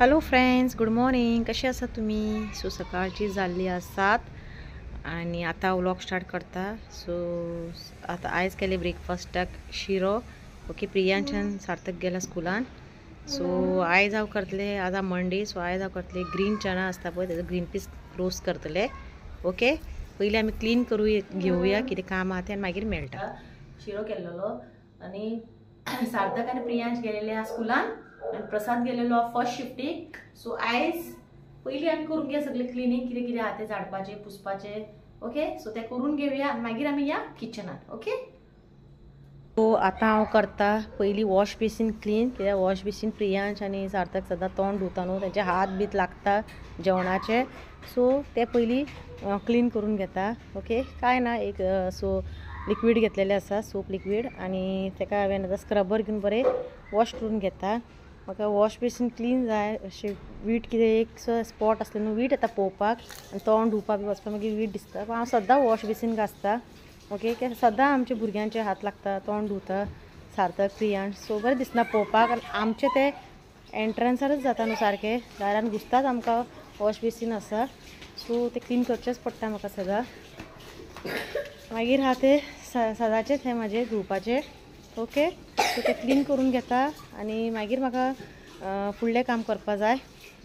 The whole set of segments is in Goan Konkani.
Hello friends, good morning. कशे आसा तुमी? सो सकाळची जाल्ली आसा 7 आनी आतां व्लॉग स्टार्ट करता। सो आतां आयज केले ब्रेकफास्टाक शिरो। ओके, प्रियांशान सार्थक गेला स्कुलान। सो आयज हांव करतले, आज मंडे, सो आयज हांव करतले ग्रीन चना आसता पळय, तेजो ग्रीन पीस रोस्ट करतले। ओके, पयलीं आमी क्लीन करू घेवया कितें काम आहा तें आनी मागीर मेळटा। शिरो केल्लो आनी सार्थक आनी प्रियांश गेलेले आहा स्कुलान आनी प्रसाद गेलेलो फर्स्ट शिफ्टीक। सो आयज पयलीं आमी करून घेया सगळें क्लिनींग, कितें कितें आहा तें झाडपाचें पुसपाचें। ओके, सो तें करून घेवया आनी मागीर आमी या किचनान। ओके, सो आतां हांव करता पयलीं वॉश बेसीन क्लीन, कित्याक वॉश बेसीन प्रियांश आनी सार्थक सदां तोंड धुता न्हू, तेंचे हात बीत लागता जेवणाचे। सो ते पयलीं क्लीन करून घेता। ओके, कांय ना, एक सो लिक्वीड घेतलेलें आसा, सोप लिक्वीड, आनी तेका हांवें आतां स्क्रबर घेवन बरें वॉश करून घेता। म्हाका वॉश बेसीन क्लीन जाय, अशें वीट कितें एक स्पॉट आसलें न्हू, वीट येता पळोवपाक आनी तोंड धुवपाक बी वचपाक मागीर वीट दिसता। पूण हांव सदां वॉश बेसीन घासता। ओके, कित्याक सदां आमच्या भुरग्यांचे हात लागता, तोंड धुता सार्थक प्रियांश, सो बरें दिसना पळोवपाक। आनी आमचें तें एंट्रन्सारच जाता न्हू, सारकें दारान घुसताच आमकां वॉश बेसीन आसा। सो तें क्लीन करचेंच पडटा म्हाका सदां। मागीर आहा तें सदांचेच हें म्हाजें धुवपाचें। ओके, सो तें क्लीन करून घेता आनी मागीर म्हाका फुडलें काम करपा जाय।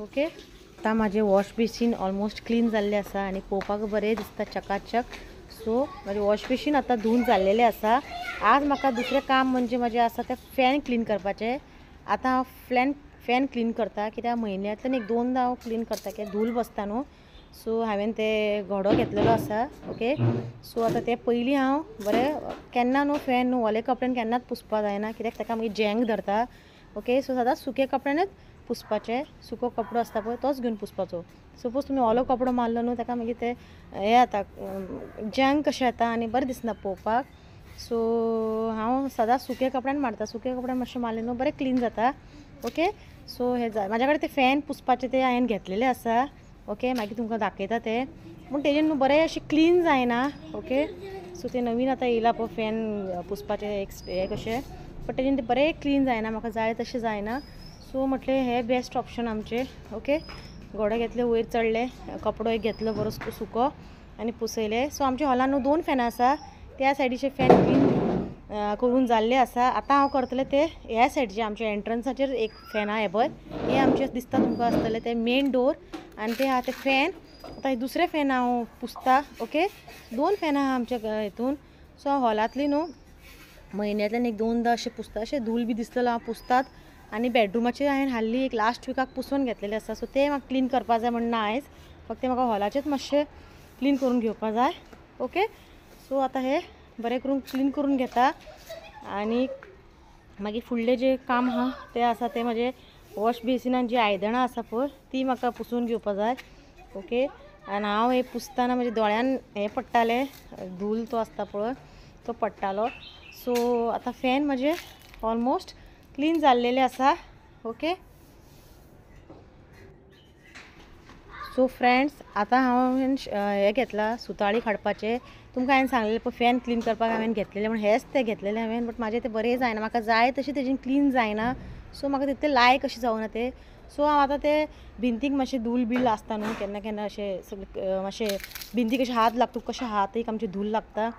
ओके, आतां म्हाजें वॉश बेसीन ऑलमोस्ट क्लीन जाल्लें आसा आनी पळोवपाक बरें दिसता चकाचक। सो म्हाजें वॉश बेसीन आतां धुवन जाल्लेलें आसा। आज म्हाका दुसरें काम म्हणजे म्हाजें आसा तें फॅन क्लीन करपाचें। आतां हांव फॅन क्लीन करता, कित्याक म्हयन्यांतल्यान एक दोनदां हांव क्लीन करता, कित्याक धूल बसता न्हू। सो हांवें ते घोडो घेतलेलो आसा। ओके, सो आतां ते पयलीं हांव बरें केन्ना न्हू फॅन न्हू ओले कपड्यान केन्नाच पुसपा जायना, कित्याक ताका मागीर जँग धरता। ओके, सो सदांच सुके कपड्यानूच पुसपाचें, सुको कपडो आसता पळय तोच घेवन पुसपाचो। सपोज तुमी ओलो कपडो मारलो न्हू, ताका मागीर ते हें जाता, जँग कशें येता आनी बरें दिसना पळोवपाक। सो हांव सदांच सुके कपड्यान मारता, सुके कपड्यान मातशें मारलें न्हू बरें क्लीन जाता। ओके, सो हें जाय म्हाज्या कडेन ते फॅन पुसपाचें ते हांवें घेतलेलें आसा। ओके, मागीर तुमकां दाखयता तें, पूण तेजेन न्हू बरें अशें क्लीन जायना। ओके, सो तें नवीन आतां येयलां पळय फॅन पुसपाचें एक हें कशें, बट तेजेन तें बरें क्लीन जायना, म्हाका जाय तशें जायना। सो म्हटलें हें बेस्ट ऑप्शन आमचें। ओके, घोडे घेतले, वयर चडले, कपडो एक घेतलो बरो सुको आनी पुसयलें। सो आमच्या हॉलान न्हू दोन फॅनां आसा, त्या सायडीचे फॅन क्लीन करून जाल्ले आसा। आतां हांव करतलें ते ह्या सायडीचे, आमच्या एंट्रन्साचेर एक फॅन आहा, हें पळय, हें आमचें दिसता तुमकां आसतलें तें मेन डोर, आनी ते आहा ते फॅन। आतां हे दुसरें फॅन हांव पुसता। ओके, दोन फॅन आहा आमच्या हितून। सो हांव हॉलांतली न्हू म्हयन्यांतल्यान एक दोनदां अशें पुसता, अशें धूल बी दिसलें हांव पुसतात। आनी बेडरुमाचेर हांवें हाल्ली एक लास्ट विकाक पुसून घेतलेलें आसा, सो तें म्हाका क्लीन करपा जाय म्हण ना आयज, फक्त म्हाका हॉलाचेंच मातशें क्लीन करून घेवपा जाय। ओके, सो आतां हें बरें करून क्लीन करून घेता आनी मागीर फुडलें जें काम आहा तें आसा तें म्हाजें वॉश बेसिनान जीं आयदनां आसा पळय ती म्हाका पुसून घेवपा जाय। ओके, आनी हांव हें पुसतना म्हज्या दोळ्यान हें पडटालें, धूल तो आसता पळय तो पडटालो। सो आतां फॅन म्हजें ऑलमोस्ट क्लीन जाल्लेलें आसा। ओके, सो फ्रेंड्स, आतां हांवें हें घेतलां सुताळी काडपाचें। तुमकां हांवें सांगलेलें पळय फॅन क्लीन करपाक हांवें घेतलेलें, पूण हेंच तें घेतलेलें हांवें, बट म्हाजें तें बरें जायना, म्हाका जाय तशें तेजेन क्लीन जायना। सो म्हाका तितलें लायक अशें जावना तें। सो हांव आतां ते भिंतीक मातशें धूल बील आसता न्हू, केन्ना केन्ना अशें सगळें मातशें भिंतीक अशें हात लागता, कशें हात एक आमचें धूल लागता।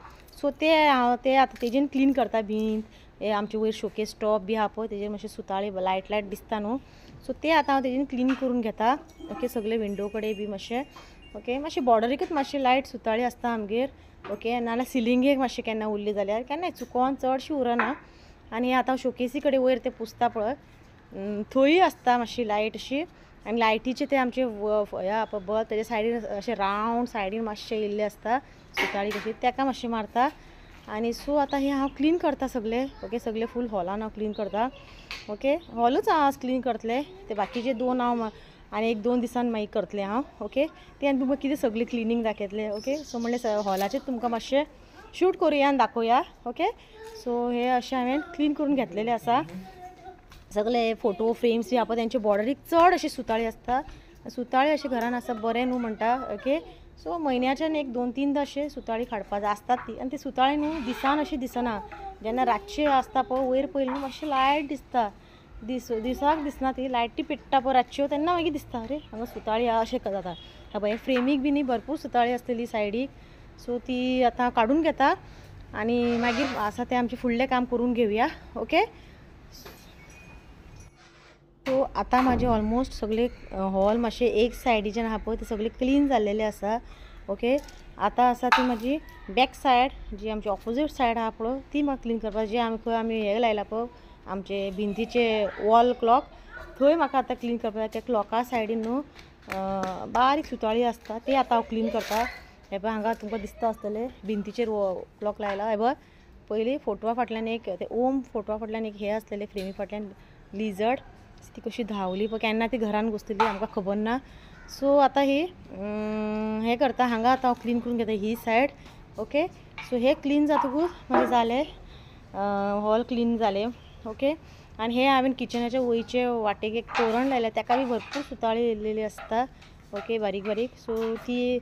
सो तें हांव तें आतां तेजेन क्लीन करता भिंत, हे आमचे वयर शोकेस टॉप बी आहा पळय तेजेर मातशें सुताळी लायट लायट दिसता न्हू, सो तें आतां हांव तेजेन क्लीन करून घेता। ओके, सगळे विंडो कडेन बी मातशें, ओके, मातशें बॉर्डरीकूच मातशें लायट सुताळी आसता आमगेर। ओके, नाजाल्यार सिलिंगेक मातशें केन्ना उरली जाल्यार, केन्नाय चुकोन चडशी उरना। आनी आतां शोकेसी कडेन वयर तें पुसता पळय, थंय आसता मातशी लायट अशी, आनी लायटीचे ते आमचे हे पळय बल्ब तेजे सायडीन अशें रावंड सायडीन मातशें येयल्लें आसता सुताळी कशी, तेका मातशें मारता। आनी सो आतां हें हांव क्लीन करता सगळें। ओके, सगळें फूल हॉलान हांव क्लीन करता। ओके, हॉलूच हांव आज क्लीन करतलें, ते बाकीचे दोन हांव आनी एक दोन दिसान मागीर करतलें हांव। ओके, तें आनी तुमकां कितें सगळें क्लिनींग दाखयतलें। ओके, सो म्हणलें हॉलाचें तुमकां मातशें शूट करुया आनी दाखोवया। ओके, सो हे अशें हांवें क्लीन करून घेतलेलें आसा सगळे फोटो फ्रेम्स बी आहा पळय तेंचे बॉर्डरीक चड अशी सुताळी आसता, सुताळी अशें घरान आसा बरें न्हू म्हणटा। ओके, सो म्हयन्याच्यान एक दोन तीनदां अशें सुताळी काडपा जाय आसतात ती, आनी ती सुताळी न्हू दिसान अशी दिसना, जेन्ना रातचे आसता पळय वयर पयलें न्हू मातशें लायट दिसता, दिसाक दिसना ती लायटी पेट्टा पळय रातच्यो तेन्ना मागीर दिसता अरे हांगा सुताळी आहा अशें जाता. ह्या पळय फ्रेमीक बी न्ही भरपूर सुताळी आसतली सायडीक. सो ती आतां काडून घेता आनी मागीर आसा तें आमचें फुडलें काम करून घेवया. ओके, सो आतां म्हाजें ऑलमोस्ट सगळे हॉल मातशें एक सायडीच्यान आहा पळय ते सगळे क्लीन जाल्लेले आसा. ओके, आतां आसा ती म्हाजी बॅक सायड जी आमची ऑपोजीट सायड आहा पळय ती म्हाका क्लीन करपाक, जी आमी खंय आमी हें लायला पळय आमचे भिंतीचे वॉल क्लॉक, थंय म्हाका आतां क्लीन करपाक जाय. त्या क्लॉका सायडीन न्हू बारीक सुताळी आसता ती आतां हांव क्लीन करता. हे पळय हांगा तुमकां दिसता आसतलें भिंतीचेर क्लॉक लायला. हे पळय पयलीं फोटवा फाटल्यान एक ते ओम फोटवा फाटल्यान एक हें आसलेलें फ्रेमी फाटल्यान लिजर्ड, ती कशी धांवली पळय, केन्ना ती घरान घुसतली आमकां खबर ना. सो आतां ही हें करता, हांगा आतां हांव क्लीन करून घेता ही सायड. ओके, सो हे क्लीन जातकूच मागीर जालें हॉल क्लीन जालें. ओके, आनी हे हांवें किचनाच्या वयचे वाटेक एक तोरण लायलें, ताका बी भरपूर सुताळी येयलेली आसता. ओके, बारीक बारीक. सो ती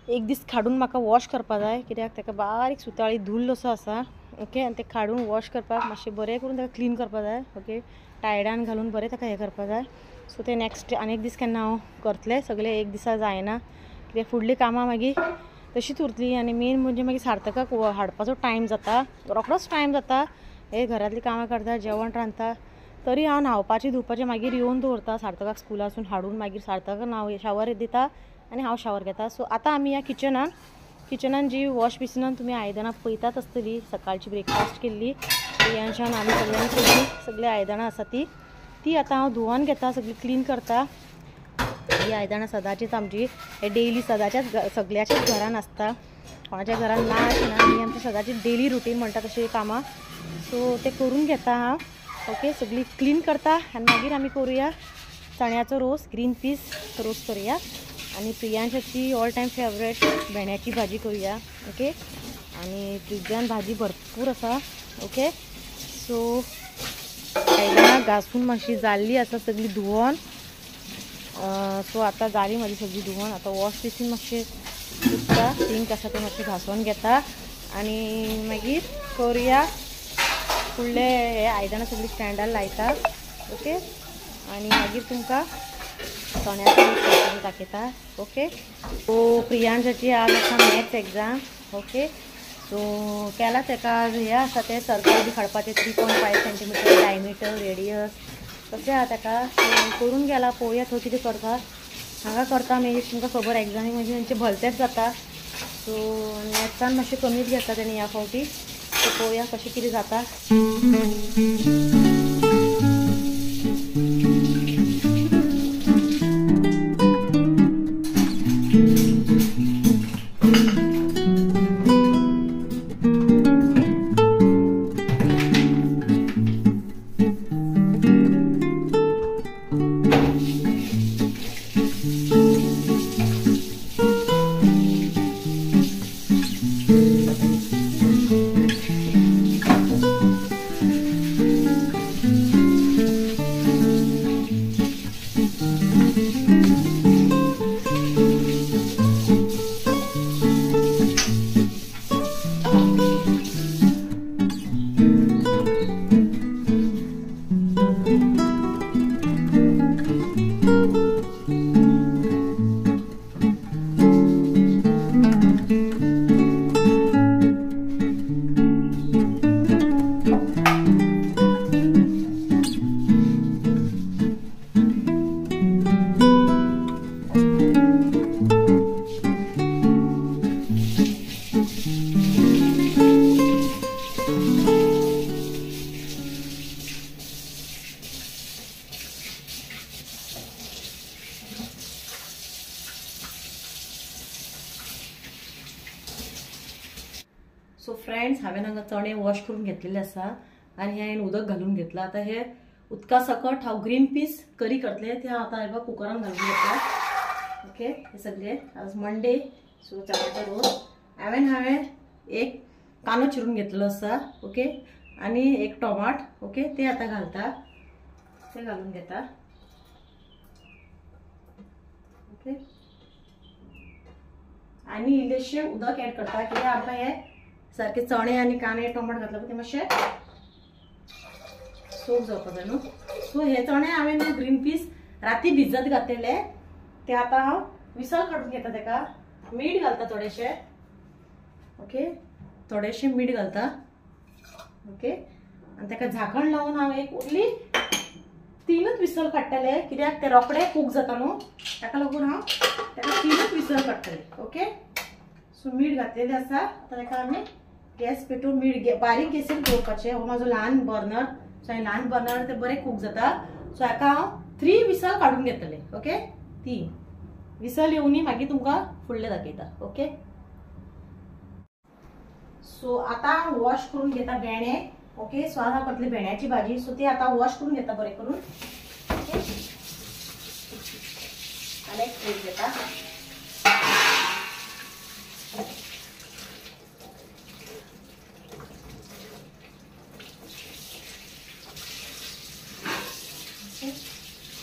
एक दीस काडून म्हाका वॉश करपा जाय, कित्याक ताका बारीक सुताळी धुल्ल असो आसा. ओके, आनी ते काडून वॉश करपाक मातशें बरें करून ताका क्लीन करपा जाय. ओके, टायडान घालून बरें ताका हें करपा जाय. सो ते नेक्स्ट आनी एक दीस केन्ना हांव करतलें, सगळें एक दिसा जायना कित्याक फुडलीं कामां मागीर तशीच उरतली. आनी मेन म्हणजे मागीर सार्थकाक हाडपाचो टायम जाता, रोखडोच टायम जाता. हे घरांतलीं कामां करता, जेवण रांदता, तरी हांव न्हांवपाची धुवपाचें मागीर येवन दवरता. सार्थकाक स्कुलासून हाडून मागीर सार्थकाक न्हांव शावर दिता आनी हांव शावर घेता. सो आतां आमी ह्या किचनान जी वॉश बेसिनान तुमी आयदनां पळयतात आसतली, सकाळची ब्रेकफास्ट केल्ली प्रियांशान आमी सगळ्यांनी केल्ली, सगळीं आयदनां आसा ती ती आतां हांव धुवन घेता, सगळी क्लीन करता. ही आयदनां सदांचीच आमची हे डेली सदांच्याच सगळ्याच्याच घरान आसता, कोणाच्या घरान ना अशें ना, ही आमची सदांची डेली रुटीन म्हणटा तशी कामां. सो ते करून घेता हांव. ओके, सगळी क्लीन करता आनी मागीर आमी करुया चण्याचो रोस, ग्रीन पीस रोस करुया आनी प्रियांशाची ऑल टायम फेवरेट भेंड्याची भाजी करुया. ओके, आनी फ्रिजान भाजी भरपूर आसा. ओके, सो आयदनां घासून मातशी जाल्ली आसा सगळी धुवन. सो आतां जाली म्हाजी सगळी धुवन, आतां वॉश बेसीन मातशें पुसता, सिंक आसा तें मातशें घासून घेता आनी मागीर करुया फुडले हे आयदनां सगळीं स्टँडार लायता. ओके, आनी मागीर तुमकां चण्याचो रोस दाखयता. ओके, सो प्रियांशाची आज आसा मॅथ्स एग्जाम. ओके, सो केला तेका हें आसा तें सर्कल बी काडपाचें, 3.5 सेंटीमिटर डायमिटर रेडियस तशें आहा तेका. सो करून गेला, पळोवया थंय कितें करता. हांगा करता मागीर तुमकां खबर एग्जामी म्हणजे तेंचें भलतेंच जाता. सो मॅथ्सान मातशें कमीच घेता तेणी ह्या फावटी. सो पळोवया कशें कितें जाता. सो फ्रेंड्स, हांवें हांगा चणे वॉश करून घेतलेले आसा आनी हे हांवें उदक घालून घेतलां. आतां हे उदका सकट हांव ग्रीन पीस करी करतलें, ते हांव आतां हे कुकरान घालून घेतला. ओके, हे सगळे आज मंडे, सो चण्याचो रोस. हांवें एक कांदो चिरून घेतलेलो आसा. ओके, आनी एक टोमाट. ओके, ते आतां घालता, ते घालून घेता. ओके, आनी इल्लेशें उदक एड करता, कित्याक आमकां हे सारके चणे आनी कांदे टोमाट घातले ते मातशे सोक जावपा जाय न्हू. सो हे चणे हांवें न्हू ग्रीन पीस राती भिजत घातलेले ते आतां हांव विसल काडून घेता. तेका मीठ घालता थोडेशें. ओके, थोडेशें मीठ घालता. ओके, आनी तेका झाकण लावन हांव एक उरली 3 विसल काडटले, कित्याक ते रोखडे कूक जाता न्हू, ताका लागून हांव तेका 3 विसल काडटले. ओके, सो मीठ घातलेलें आसा. आतां तेका आमी गॅस पेटोवन मीठ बारीक गॅसीर दवरपाचें. हो म्हाजो ल्हान बर्नर, सो ल्हान बर्नर ते बरें कूक जाता. सो हाका हांव 3 विसल काडून घेतले. ओके, 3 विसल येवनी मागीर तुमकां फुडलें दाखयता. ओके, सो आतां हांव वॉश करून घेता भेंडे. ओके, सो आतां करतली भेंड्याची भाजी. सो ती आतां वॉश करून घेता बरें करून. ओके, आनी एक प्लेट घेता.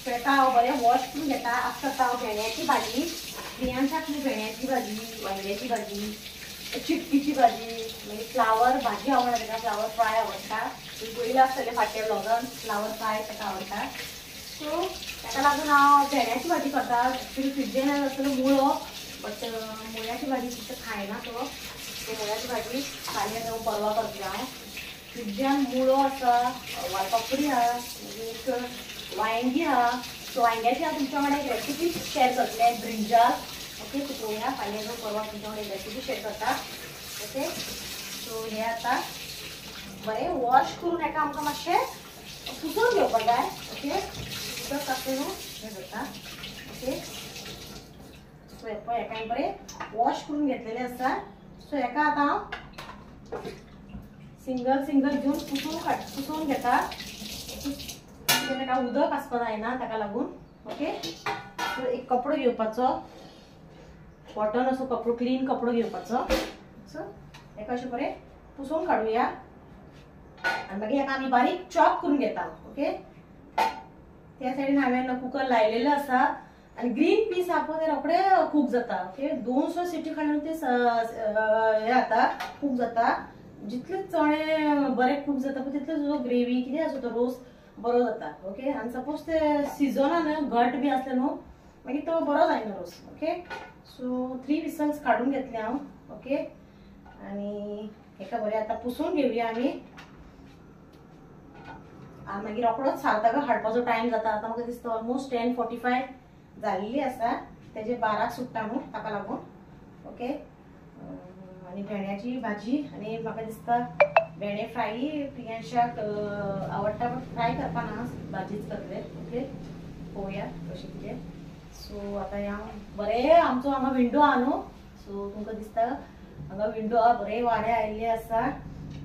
ताका हांव बरें वॉश करून घेता. आतां करता हांव भेंड्याची भाजी. प्रियांशाक भेंड्याची भाजी, वांयग्याची भाजी, चिटकीची भाजी, मागीर फ्लावर भाजी आवडटा ताका, फ्लावर फ्राय आवडटा. पयलीं आसतलें फाटल्या व्लॉगान फ्लावर फ्राय ताका आवडटा. सो ताका लागून हांव भेंड्याची भाजी करता. एक्चुली फ्रिजीन आसतलो मुळो, बट मुळ्याची भाजी तितको खायना तो. सो मुळ्याची भाजी फाल्यां परवा करतलें हांव. फ्रिजान मुळो आसा, वालपापडी आहा, मागीर वांयगी आहा. सो वांयग्याची हांव तुमच्या वांगडा एक रेसिपी शेअर करतलें, ब्रिंजाल. ओके, सो पळोवया फाल्यां परवा तुमच्या वांगडा एक रेसिपी शेअर करता. ओके, सो हे आतां बरें वॉश करून हेका आमकां मातशें पुसून घेवपाक जाय. ओके, उदक आसलें न्हू हें जाता. ओके, सो हें पळय हेका हांवें बरें वॉश करून घेतलेलें आसा. सो हेका आतां हांव सिंगल सिंगल घेवन पुसून घेता. ताका उदक आसपाक जायना ताका लागून. ओके, सो एक कपडो घेवपाचो, कॉटन असो कपडो, क्लीन कपडो घेवपाचो. सो हेका अशें बरें पुसून काडुया आनी मागीर हेका आमी बारीक चॉप करून घेता. ओके, त्या सायडीन हांवें कुकर लायलेलो आसा आनी ग्रीन पीस आहा पळय ते रोखडे कूक जाता. ओके, 200 सिटी काडून ते हें जाता, कूक जाता. जितले चणे बरे कूक जाता पळय तितले तुजो ग्रेवी कितें आसा तो रोस बरो जाता. ओके, आनी सपोज ते सिजनान घट बी आसले न्हू मागीर तो बरो जायना रोस. ओके, सो 3 विसल्स काडून घेतले हांव. ओके, आनी हेका बरें आतां पुसून घेवया आमी. मागीर रोखडोच साताक हाडपाचो टायम जाता. आतां म्हाका दिसता ऑलमोस्ट 10:45 जाल्ली आसा, तेजे 12 सुट्टा न्हू ताका लागून. ओके, आनी भेंड्याची भाजी आनी म्हाका दिसता भेंडे फ्राय प्रियांशाक आवडटा, बट फ्राय करपा ना, भाजीच करतले. ओके, पळोवया कशें कितें. सो आतां हांव बरें आमचो हांगा विंडो आहा न्हू, सो तुमकां दिसता हांगा विंडो आहा, बरें वारें आयिल्लें आसा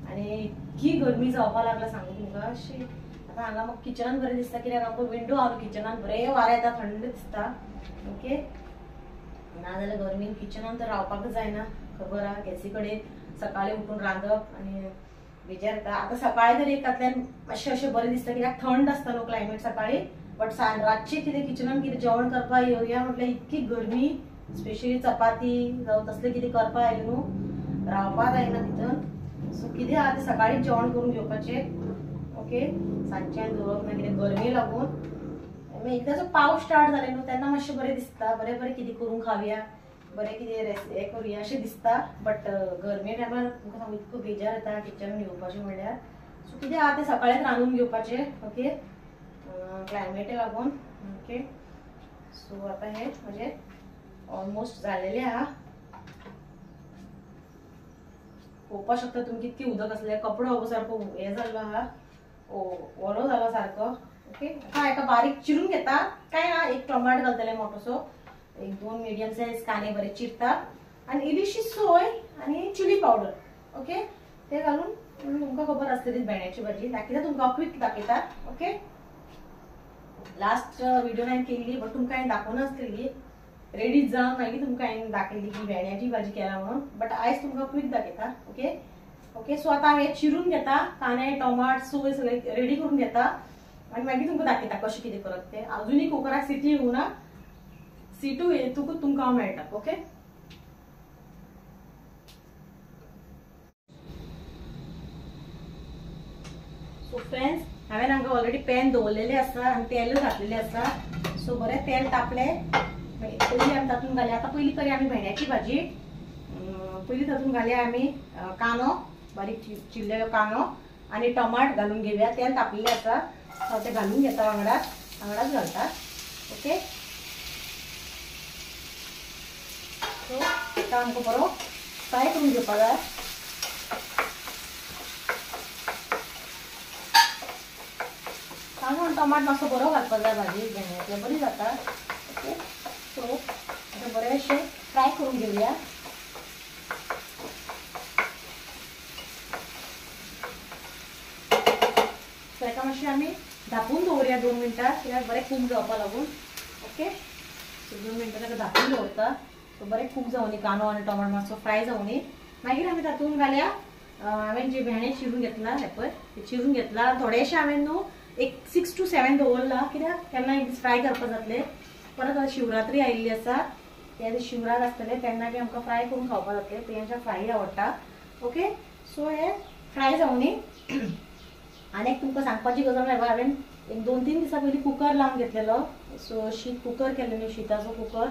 आनी इतकी गरमी जावपाक लागला सांगू तुमकां. अशी आतां हांगा म्हाका किचनान बरें दिसता, कित्याक आमकां विंडो आहा न्हू, किचनान बरें वारें येता, थंड दिसता. ओके, नाजाल्यार गरमीन किचनान तर रावपाकच जायना, खबर आहा. गॅसी कडेन सकाळीं उठून रांदप आनी बेजार येता. आतां सकाळीं तरी एकांतल्यान मातशें अशें बरें दिसता, कित्याक थंड आसता न्हू क्लायमेट सकाळीं. बट रातचें कितें किचनान कितें जेवण करपाक येवया म्हटल्यार इतकी गरमी, स्पेशली चपाती जावं तसलें कितें करपाक आयलें न्हू, रावपाक जायना तितून. सो कितें आहा तें सकाळींच जेवण करून घेवपाचें. ओके, सांजच्यान दवरप ना, कितें गरमी लागून. मागीर एकदां जो पावस स्टार्ट जाले न्हू तेन्ना मातशें बरें दिसता, बरें बरें कितें करून खावया, बरें कितें हें करुया अशें दिसता. बट गरमे टायमार तुमकां सांगू इतको बेजार येता किचनान येवपाचें म्हणल्यार. सो कितें आहा तें सकाळींच रांदून घेवपाचें. ओके, क्लायमेटे लागून. ओके, सो आतां हें म्हजें ऑलमोस्ट जालेलें आहा. पळोवपाक शकता तुमी कितकें उदक आसलें, कपडो हो सारको हें जाल्लो आहा, ओलो जाला सारको. ओके, आतां हेका बारीक चिरून घेता, कांय ना, एक टोमाट घालतलें मोटोसो, एक 2 मिडियम सायज कांदे बरे चिरता आनी इल्लीशी सोय आनी चिली पावडर. ओके, ते घालून तुमकां खबर आसतली भेंड्याची भाजी. दाखयता तुमकां, क्विक दाखयता. ओके, लास्ट व्हिडिओ हांवें केल्ली, बट तुमकां हांवें दाखोवनासलेली, रेडी जावन मागीर तुमकां हांवें दाखयली की भेंड्याची भाजी केला म्हणून, बट आयज तुमकां क्विक दाखयता. ओके, ओके, सो आतां हांव हें चिरून घेता, कांदे टोमाट सोय सगळें रेडी करून घेता आनी मागीर तुमकां दाखयता कशें कितें करप तें. अजुनूय कुकराक सिटी येवना, सिटू येतकूच तुमकां हांव मेळटा. ओके, सो फ्रेंड्स, हांवें हांगा ऑलरेडी पॅन दवरलेलें आसा आनी तेल घातलेलें आसा. सो बरें तेल तापलें, पयलीं आमी तातूंत घालया. आतां पयलीं करया आमी भेंड्याची भाजी. पयलीं तातूंत घालया आमी कांदो, बारीक चिरलेलो कांदो आनी टमाट घालून घेवया. तेल तापलेलें आसा, हांव तें घालून घेता, वांगडाच वांगडाच घालता. ओके, सो आतां आमकां बरो फ्राय करून घेवपा जाय. कांदो आनी टमाट मातसो बरो घालपाक जाय, भाजी भेंड्यांतल्या बरी जाता. ओके, सो आतां बरें अशें फ्राय करून घेवया. ताका मातशें आमी धापून दवरया 2 मिनटां, कित्याक बरें कूक जावपा लागून. ओके, सो 2 मिनटां ताका धापून दवरता. सो बरें कूक जावनी, कांदो आनी टमाट मातसो फ्राय जावनी. मागीर आमी तातूंत घालया हांवें जे भेंडे चिरून घेतला, हे पळय चिरून घेतला. थोडेशे हांवें न्हू एक 6 to 7 दवरला, कित्याक केन्ना एक दीस फ्राय करपाक जातले. परत आतां शिवरात्री आयिल्ली आसा, त्या दीस शिवराक आसतले तेन्ना बी आमकां फ्राय करून खावपाक जातले. प्रियांशाक फ्राय आवडटा. ओके, सो हे फ्राय जावनी. आनी एक तुमकां सांगपाची गजाल म्हळ्यार हांवें एक 2-3 दिसां पयलीं कुकर लावन घेतलेलो. सो शीत कुकर केल्लें न्हू, शिताचो कुकर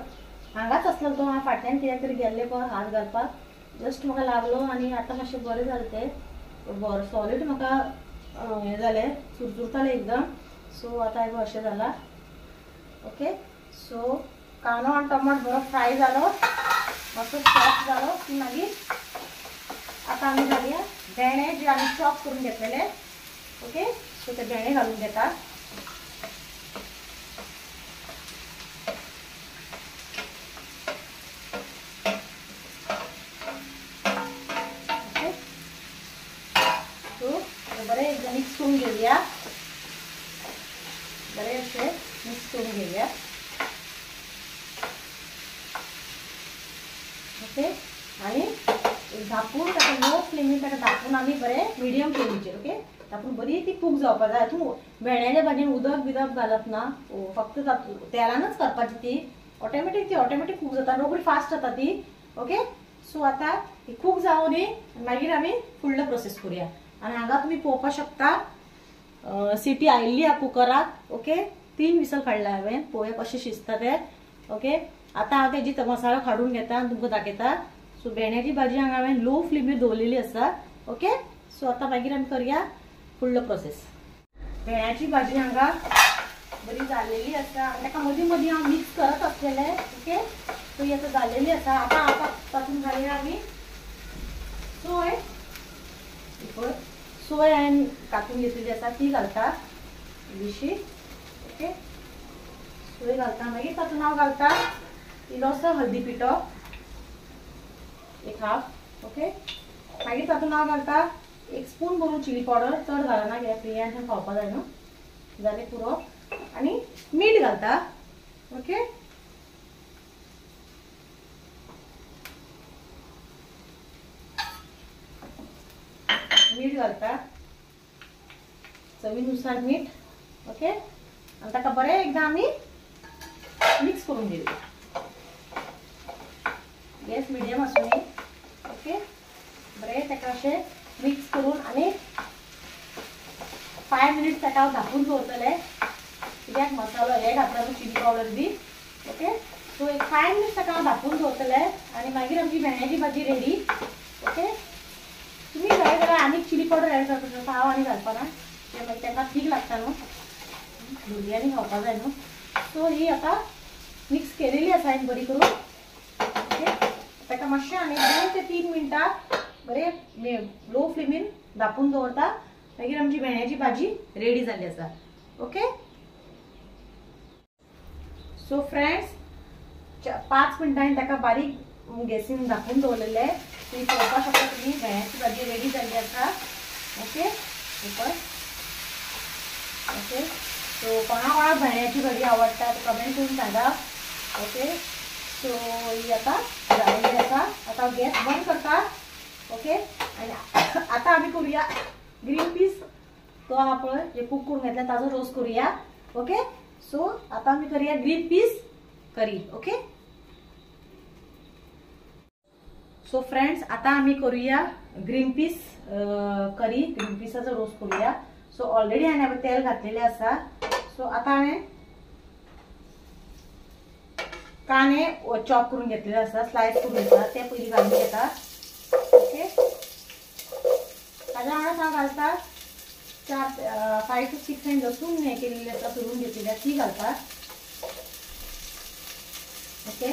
हांगाच आसलो तो. हांव फाटल्यान कित्याक तरी गेल्लें पळय हात घालपाक, जस्ट म्हाका लागलो आनी आतां मातशें बरें जालें. तें बरें सॉलीड म्हाका हें जालें, चुरचुरतालें एकदम. सो आतां हें अशें जालां. ओके, सो कांदो आनी टमाट बरो फ्राय जालो, मातसो सॉफ्ट जालो की मागीर आतां आमी घालया भेंडे जे आमी चॉप करून घेतलेले. ओके, सो ते भेंडे घालून घेता. ओके, सो बरें एकदां मिक्स करून घेवया, बरें अशें मिक्स करून घेवया. ओके, आनी धापून ताका लो फ्लेमीर ताका धापून आमी बरें मिडियम फ्लेमीचेर. ओके, तातूंत बरी ती कूक जावपा जाय. तूं भेंड्याच्या भाजयेन उदक बिदक घालप ना, फक्त तेलानच करपाची ती. ऑटोमॅटीक ती ऑटोमॅटीक कूक जाता, रोखडी फास्ट जाता ती. ओके, सो आतां ती कूक जावनी मागीर आमी फुडलो प्रोसेस करूया. आनी हांगा तुमी पळोवपाक शकता सिटी आयिल्ली आहा कुकराक. ओके, 3 विसल काडला हांवें, पळोवया कशें शिजता तें. ओके, आतां हांव तेजी मसालो काडून घेता आनी तुमकां दाखयता. सो भेंड्याची भाजी हांगा हांवें लो फ्लेमीर दवरलेली आसा. ओके, सो आतां मागीर आमी करया फुडलो प्रोसेस. भेंड्याची भाजी हांगा बरी जाल्लेली आसा आनी ताका मदीं मदीं हांव मिक्स करत आसलेलें. ओके, सो ही आतां जाल्लेली आसा. आतां आतां तातूंत घालया आमी सोय. पळय सोय हांवें कातून घेतलेली आसा ती घालता इल्लीशी. ओके, सोय घालता. मागीर तातूंत हांव घालता इल्लोसो हळदी पिठो एक हाफ. ओके, मागीर तातूंत हांव घालता 1 स्पून भरून चिली पावडर, चड घालना कित्याक प्रियांशान खावपा जाय न्हू, जालें पुरो. आनी मीठ घालता. ओके, मीठ घालता चवीनुसार मीठ. ओके, आनी ताका बरें एकदां आमी मिक्स करून घेवया. गॅस मिडियम आसूं. ओके, बरें ताका अशें मिक्स करून आनी 5 मिनट्स ताका हांव धापून दवरतलें, कित्याक मसालो हे घातला न्हू चिली पावडर बी. ओके, सो एक 5 मिनट्स ताका हांव धापून दवरतलें आनी मागीर आमची भेंड्याची भाजी रेडी. ओके, तुमी जाय जाल्यार आनीक चिली पावडर एड करपाक शकता, हांव आनी घालपाना, कित्याक मागीर तांकां थीक लागता न्हू, भुरग्यांनी खावपाक जाय न्हू. सो ही आतां मिक्स केलेली आसा हांवें बरी करून. ओके, ताका मातशें आनी 2 ते 3 मिनटां बरें लो फ्लेमीन धापून दवरता. मागीर आमची भेंड्याची भाजी रेडी जाल्ली आसा. ओके, सो फ्रेंड्स 5 मिनटांनी ताका बारीक गॅसीन धापून दवरलेलें. तुमी पळोवपाक शकता तुमी भेंड्याची भाजी रेडी जाल्ली आसा. ओके, ओके, सो कोणा कोणाक भेंड्याची भाजी आवडटा ते कमेंट करून सांगा. ओके, सो ही आतां जाल्ली आसा. आतां गॅस बंद करता. ओके, आनी आतां आमी करूया ग्रीन पीस, तो आहा पळय जे कूक करून घेतला ताजो रोस करूया. ओके, सो आतां आमी करूया green peas curry. Okay, so friends आता आम्ही करूया ग्रीन पीस करी, ग्रीन पीसाचा रोस्ट करूया। सो ऑलरेडी हांवें तेल घातलेलें आसा. सो आतां हांवें कांदे चॉप करून घेतलेले आसा, स्लायस करून घेतला, ते पयलीं घालून घेता. ओके, ताज्या वांगडा हांव घालता 4, 5 to 6 हांवें लसूण हें केलेली आसा, सोलून घेतलेली ती घालता. ओके,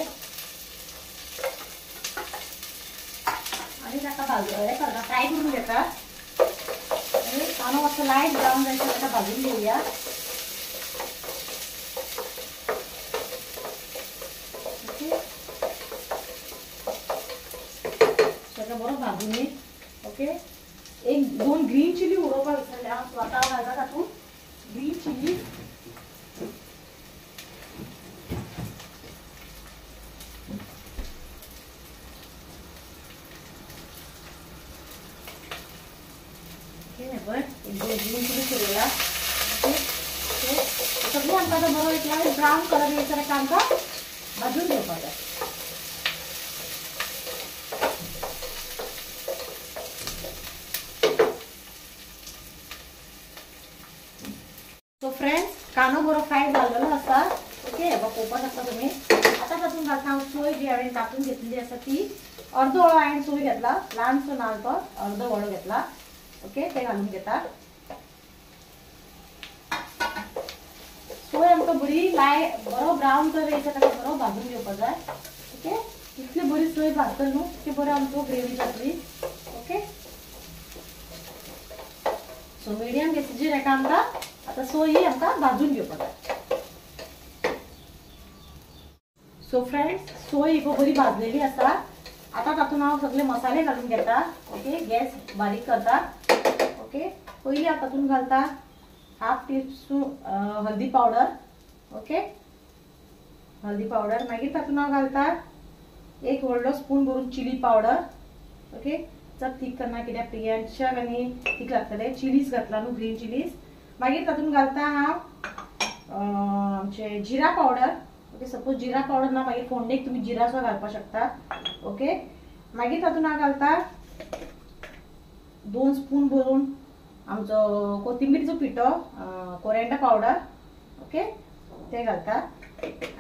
आनी ताका भाजू हें करता, फ्राय करून घेता. आनी कांदो मातसो लायट ब्रावन जायसर ताका भाजून घेवया. ओके, ताका बरो भाजून. ओके, 1-2 ग्रीन चिली उडोवपाक विसरलें हांव. सो आतां हांव घालता तातूंत ग्रीन चिली. ओके, पळय 1-2 ग्रीन चिली सोडला. ओके, सगळें आमकां आतां बरो एक लायट ब्रावन कलर येयसर ताका आमकां भाजून घेवपाक जाय. सो फ्रेंड्स, कांदो बरो फ्राय जाल्लो आसा. ओके, हे पळोवपाक शकता तुमी. आतां तातूंत घालता हांव सोय जी हांवें कापून घेतलेली आसा ती. अर्दो वळो हांवें सोय घेतला, ल्हानसो नाल्ल तो अर्दो वळो घेतला. ओके, ते घालून घेता. सोय आमकां बरी लाय बरो ब्रावन कलर येयसर ताका बरो भाजून घेवपाक जाय. ओके, इतली बरी सोय भाजतली न्हू तितली बरी आमचो ग्रेवी जातली. ओके, सो मिडियम गॅसीचेर हेका आमकां आतां सोय ही आमकां भाजून घेवपाक जाय. सो फ्रेंड्स, सोय ही बरी भाजलेली आसा. आतां तातूंत हांव सगळे मसाले घालून घेता. ओके, गॅस बारीक करता. ओके, पयलीं हांव तातूंत घालता 1/2 टीस्पून हळदी पावडर. ओके, हळदी पावडर. मागीर तातूंत हांव घालता 1 व्हडलो स्पून भरून चिली पावडर. ओके, चड थीक करना कित्याक प्रियांशाक आनी थीक लागतले. चिलीज घातला न्हू, ग्रीन चिलीज. मागीर तातूंत घालता हांव आमचे जिरा पावडर. ओके, सपोज जिरा पावडर ना मागीर फोडणेक तुमी जिरा सुद्दां घालपाक शकता. ओके, मागीर तातूंत हांव घालता 2 स्पून भरून आमचो कोथिंबीरचो पिठो, कोरिएंडर पावडर. ओके, ते घालता.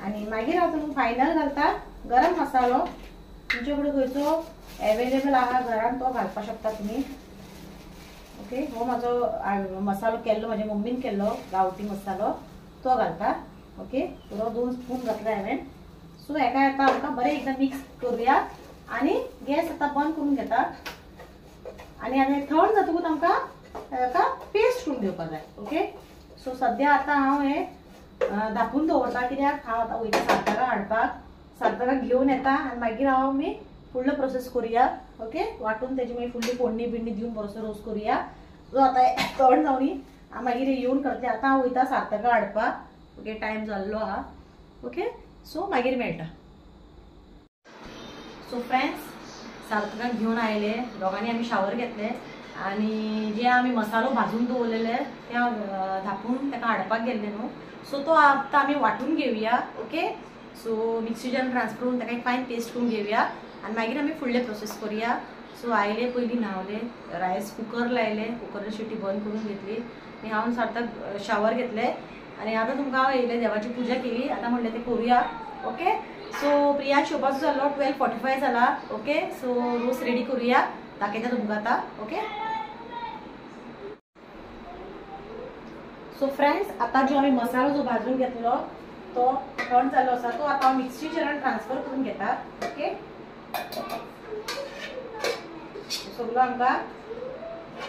आनी मागीर हांव तातूंत फायनल घालता गरम मसालो. तुमचे कडेन खंयचो एवेलेबल आहा घरान तो घालपाक शकता तुमी. ओके, हो म्हाजो मसालो केल्लो, म्हाज्या मम्मीन केल्लो गांवठी मसालो, तो घालता. ओके, पुरो 2 स्पून घातला हांवें. सो हेका आतां आमकां बरें एकदां मिक्स करुया आनी गॅस आतां बंद करून घेता. आनी आतां थंड जातकूच आमकां हेका पेस्ट करून घेवपाक जाय. ओके, सो सद्या आतां हांव हें धापून दवरता कित्याक हांव आतां वयता सार्थकाक हाडपाक. सार्थकाक घेवन येता आनी मागीर हांव आमी फुडलो प्रोसेस करुया. ओके, वांटून तेजी मागीर फुडली फोडणी बिडणी दिवन बरोसो रोस करुया. सो आतां थंड जावनी मागीर येवन करतलें. आतां हांव वयता सार्थकाक हाडपाक. ओके, टायम जाल्लो आहा. ओके, सो मागीर मेळटा. सो फ्रेंड्स, सार्थकाक घेवन आयले, दोगांनी आमी शावर घेतले आनी जे आमी मसालो भाजून दवरलेले ते हांव धापून ताका हाडपाक गेल्ले न्हू. सो तो आतां आमी वांटून घेवया. ओके, सो मिक्सीच्यान ट्रान्सफर करून ताका एक फायन पेस्ट करून घेवया आनी मागीर आमी फुडले प्रोसेस करुया. सो आयले पयलीं न्हांवले, रायस कुकर लायले, कुकराची शिटी बंद करून घेतली आनी हांव सार्थक शावर घेतले आनी आतां तुमकां हांव येयलें, देवाची पुजा केली. आतां म्हणलें तें करुया. ओके, सो प्रिया येवपाचो जालो, 12:45 जाला. ओके, सो रोस रेडी करुया, दाखयता तुमकां आतां. ओके, सो फ्रेंड्स, आतां जो आमी मसालो जो भाजून घेतलो तो थंड जाल्लो आसा, तो आतां हांव मिक्सीचेर ट्रान्सफर करून घेता. ओके, सगळो आमकां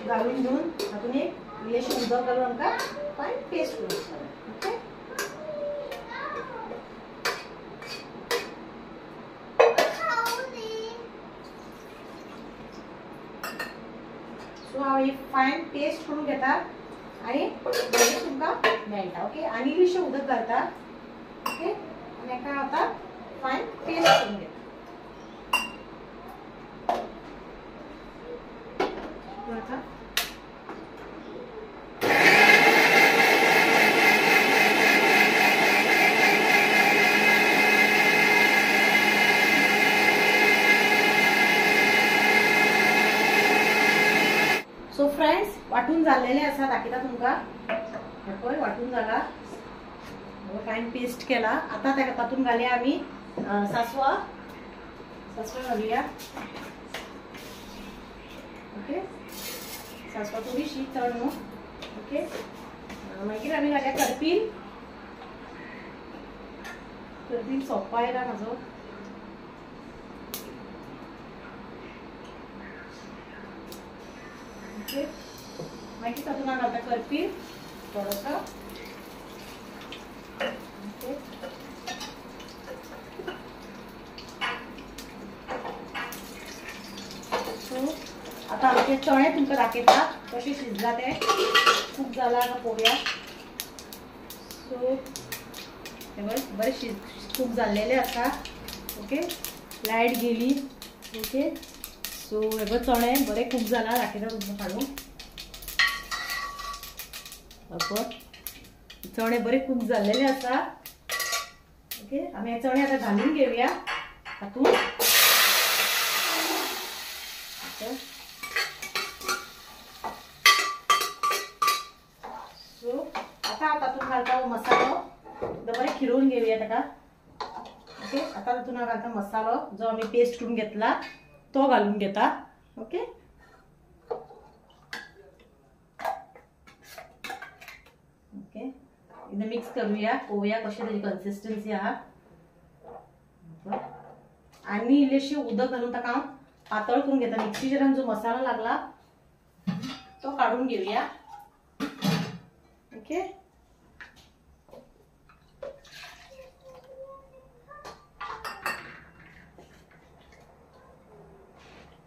घालून घेवन तातूंत एक इल्लेशें उदक घालून आमकां फायन पेस्ट करून घेवपाक जाय. ओके, सो हांव ही फायन पेस्ट करून घेता आनी मागीर तुमकां मेळटा. ओके, आनी इल्लेशें उदक घालता. ओके, आनी हेका हांव आतां फायन पेस्ट करून घेता. आता सो फ्रेंड्स, वांटून जाल्लेले आसा, दाखयता तुमकां. हे पळय वांटून जाला, फायन पेस्ट केला. आतां ताका तातूंत घालया आमी सासवां, सासवां घालुया. ओके, सासवां थोडीशी, चड न्हू. ओके, मागीर आमी घालया करपील. करपील सोंपा आयला म्हाजो. ओके, मागीर तातूंत हांव घालता करपील थोडोसो. ओके, सो आतां आमचे चणे तुमकां दाखयता कशे शिजला ते, खूब जाला का पळोवया. सो हे पळय बरें खूब जाल्लेले आसा. ओके, लायट गेली. ओके, सो हे पळय चणे बरे खूब जाला, दाखयता तुमकां काडून. पळय चणे बरे खूब जाल्लेले आसा. ओके, आमी हे चणे आतां घालून घेवया तातूंत. सो आतां तातूंत घालता हो मसालो, बरें खिरोवन घेवया ताका. ओके, आतां तातूंत हांव घालता मसालो जो आमी पेस्ट करून घेतला तो घालून घेता. ओके, ओके, एकदा मिक्स करूया, पळोवया कशी ताजी कन्सिस्टन्सी आहा. आनी इल्लेशें उदक घालून ताका हांव पातळ करून घेता. मिक्सीचेर जो मसालो लागला तो काडून घेवया. ओके,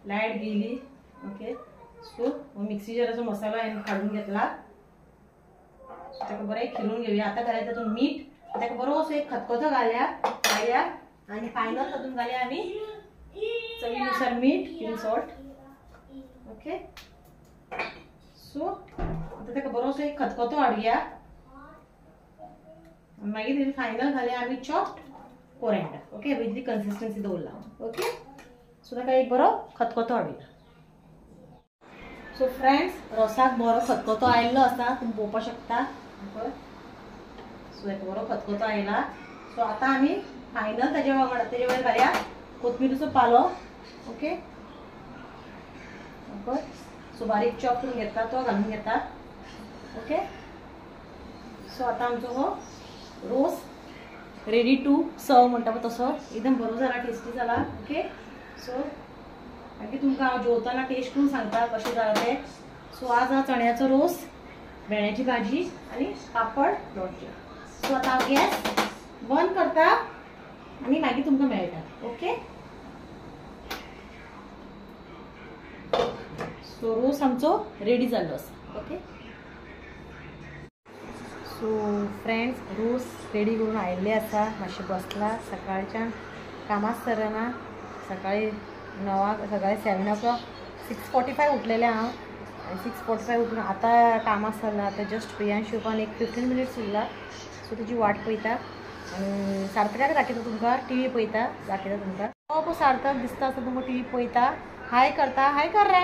लायट गेली. ओके, सो मिक्सीचेराचो मसालो हांवें काडून घेतला. ताका बरें खिरून घेवया. आतां घालया तातूंत मीठ, ताका बरो असो एक खतखतो घालया घालया आनी फायनल तातूंत घालया आमी चवीनुसार मीठ, पिंच सॉल्ट. ओके, सो आतां ताका बरो असो एक खतखतो हाडुया. मागीर फायनल घालया आमी चॉप्ड कोरिएंडर. ओके, इतली कन्सिस्टन्सी दवरला. ओके, सो ताका एक बरो खतखतो हाडुया. सो फ्रेंड्स, रोसाक बरो खतखतो आयिल्लो आसा, तुमी पळोवपाक शकता. सो एक बरो खतखतो आयला. सो आतां आमी फायनल ताजे वांगडा ताजे वयर घालया कोथमिरीचो पालो. ओके, सो बारीक चॉप करून घेतला तो घालून घेता. ओके, सो आतां आमचो हो रोस रेडी टू सर्व म्हणटा पळय तसो एकदम बरो जाला, टेस्टी जाला. ओके, सो मागीर तुमकां हांव जेवतना टेस्ट करून सांगता कशें जालां तें. सो आज हांव चण्याचो रोस, भेंड्याची भाजी आनी पापड, लोणचें. सो आतां हांव गॅस बंद करता आनी मागीर तुमकां मेळटा. ओके, सो रोस आमचो रेडी जाल्लो आसा. ओके, सो फ्रेंड्स, रोस रेडी करून आयिल्ले आसा. मातशें बसला, सकाळच्यान कामाच सरना. सकाळी 9, सकाळी 7 o'clock 6:45 उठलेलें हांव. 6:45 उठून आतां कामाक सरला. आतां जस्ट प्रियांश येवपाक एक 15 मिनट्स उरला. सो तेजी वाट पळयता आनी सार्थकाक दाखयता तुमकां. टी व्ही पळयता, दाखयता तुमकां. हो सार्थक दिसता आसता तुमकां, टी व्ही पळयता, हाय करता, हाय कर रे,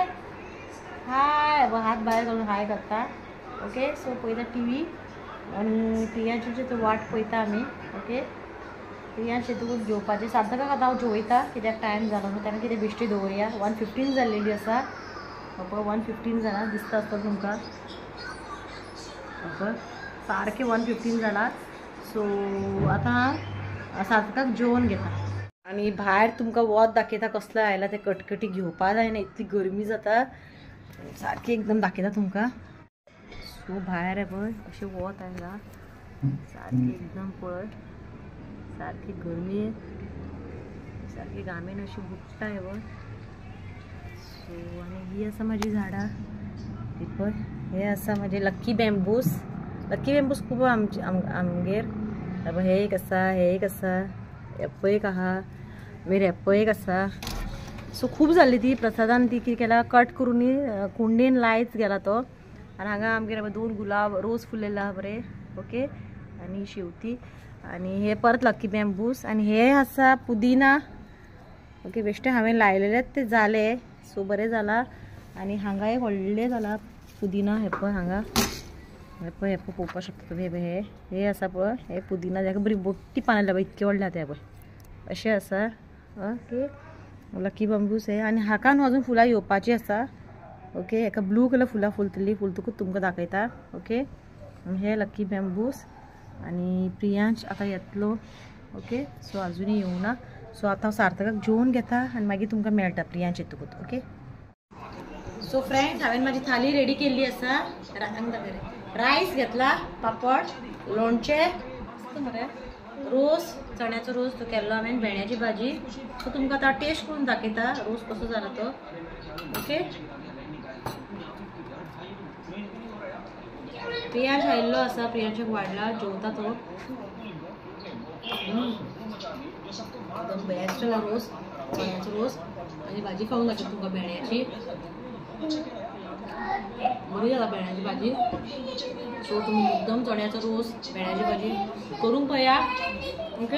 हाय, हात भायर घालून हाय करता. ओके, सो पळयता टी व्ही आनी प्रियांशीची वाट पळयता आमी. ओके, प्रियांश येतकूच जेवपाचें. सार्थकाक आतां हांव जेवयता कित्याक टायम जालो न्हू, ताका कितें बेश्टी दवरया. 1:15 जाल्लेली आसा. पळय 1:15 जालां, दिसता आसतलें तुमकां. पळय सारकें 1:15 जालां. सो आतां सार्थकाक जेवण घेता आनी भायर तुमकां वत दाखयता कसलो आयला तें. कटकटी घेवपा जायना, इतली गरमी जाता सारकी, एकदम दाखयता तुमकां. सो भायर पळय अशें वत आयलां सारकें एकदम, पळय सारकी गरमी, सारकी घामेन अशी बुडटा पळय. सो आनी ही आसा म्हाजी झाडां, ही पळय, हे आसा म्हाजे लक्की बॅम्बूस. लक्की बॅम्बूस खूब आमचे आमगेर. हे एक आसा, हे एक आसा, एप्पो एक आहा, मागीर एप्पो एक आसा. सो खूब जाल्ली ती प्रसादान ती कितें केला कट करून कुंडेन लायत गेला तो. आनी हांगा आमगेर 2 गुलाब रोज फुललेले आहा बरे. ओके, आनी शेवती, आनी हे परत लक्की बॅम्बूस, आनी हे आसा पुदिना. ओके, बेश्टे हांवें लायलेले ते जाले, सो बरें जाला. आनी हांगा एक व्हडलें जाला पुदिना हे पळय हांगा हे पळय हे पळय पळोवपाक शकता तुमी. हे हे हे आसा पळय हे पुदिना ताका बरी मोठी पानां लागल्या इतके व्हडले जाता हे पळय अशें आसा. ओके लकी बंबूस हे आनी हाका न्हू अजून फुलां येवपाची आसा. ओके हेका ब्लू कलर फुलां फुलतली, फुलतकूच तुमकां दाखयता. ओके हे लकी बॅम्बूस आनी प्रियांश आतां येतलो. ओके सो अजुनूय येवना. सो आतां हांव सार्थकाक जेवन घेता आनी मागीर तुमकां मेळटा प्रियांश येतकूच. ओके सो फ्रेंड्स हांवें म्हाजी थाली रेडी केल्ली आसा. रायस घेतला, पापड, लोणचें मरे, रोस, चण्याचो रोस तो केल्लो हांवें, भेंड्याची भाजी. सो तुमकां आतां टेस्ट करून दाखयता रोस कसो जाला तो. ओके प्रियांश आयिल्लो आसा, प्रियांशाक वाडला, जेवता तो. एकदम बेस्ट जाला रोस, चण्याचो रोस आनी भाजी खावंक दाखयता तुमकां भेंड्याची. बरी जाला भेंड्याची भाजी. सो तुमी एकदम चण्याचो रोस, भेंड्याची भाजी करूंक पळया. ओके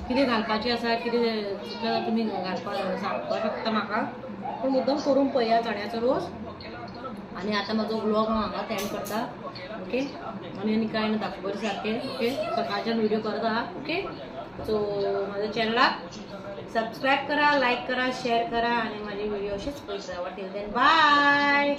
कितें घालपाचें आसा कितें चुकलें तुमी घालपाक सांगपाक शकता म्हाका, पूण मुद्दम करूंक पळया चण्याचो रोस. आनी आतां म्हाजो व्लॉग हांव हांगाच एंड करता. ओके आनी आनी कांय ना दाखोवपा सारकें. ओके सकाळच्यान व्हिडिओ करत आहा. ओके सो म्हाज्या चॅनलाक सबस्क्रायब करा, लायक करा, शेअर करा आनी म्हाजी व्हिडिओ अशीच पळयत रावा. Till then bye.